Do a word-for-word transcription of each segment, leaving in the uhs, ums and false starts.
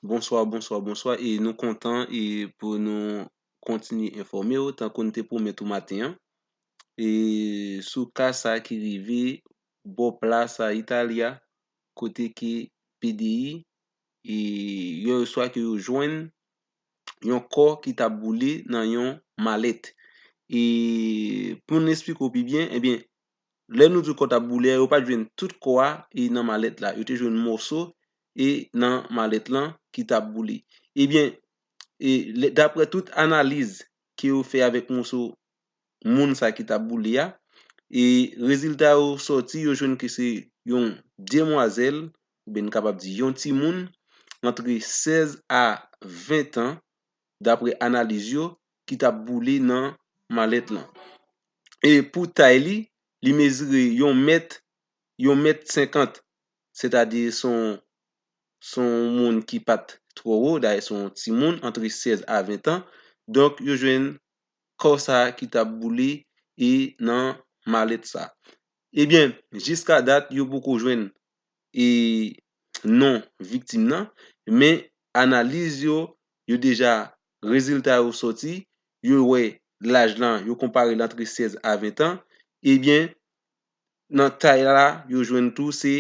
Bonswa, bonswa, bonswa, e nou kontan e pou nou kontinye enfòme w, tankou n te pwomèt ou maten an. E sou ka sa ki rive bò pla sa Itali a, kote ke P D I, e yè swa ke yo jwenn yon kò ki t ap boule nan yon malèt. E pou n esplike w pi byen, ebyen, lè nou di kò t ap boule a, yo pa t jwenn tout kò a e nan malèt la. Yo te jwenn mòso e nan malèt lan ki t ap boule. Ebyen, e lè, daprè tout analiz ke yo fè avèk mòso moun sa ki t ap boule a, e rezilta yo sòti, yo jwenn ke se yon demwazèl, oubyen n kapab di yon timoun, antre sèz a ven tan, daprè analiz yo, ki t ap boule nan malèt lan. E pou tay li, li mezire yon mèt, yon mèt senkant, sètadi se yon, se yon moun ki pa t twò wo, dayè se yon timoun antre sèz a ven tan. Donk, yo jwenn kò sa ki t ap boule e nan malèt sa. Ebyen, jiska dat, yo poko jwenn e non viktim nan, men analiz yo, yo deja, rezilta yo sòti, yo wè laj lan, yo konpare l antre sèz a ven tan, ebyen, nan tay la, yo jwenn tou se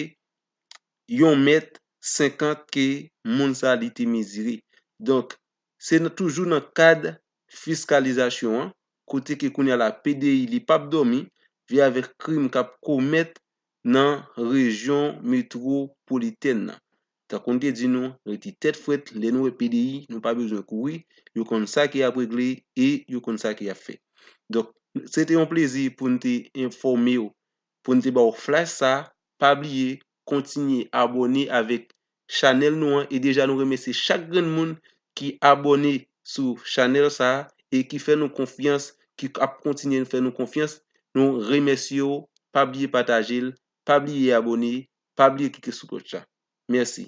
yon mèt senkant ke moun sa li te mezire. Donk, se nan, toujou nan kad fiskalizasyon an, kote ke kounye a la P D I li p ap dòmi, vye avèk krim k ap komèt nan rejyon metwopolitèn nan. Tankou n te di nou, rete tèt frèt, lè nou wè P D I, nou pa bezwen kouri, yo konn sa ke y ap regle e yo konn sa ke y ap fè. Donk, se te yon plezi pou n te enfòme w, pou n te ba w flash sa, pa bliye, kontinye abòne avèk chanèl nou an, e deja nou remèsye chak grenn moun ki abòne sou chanèl sa e ki fè nou konfyans, ki ap kontinye fè nou konfyans. Nou remèsye w, pa bliye pataje l, pa bliye abòne, pa bliye klike sou klòch la. Mèsi.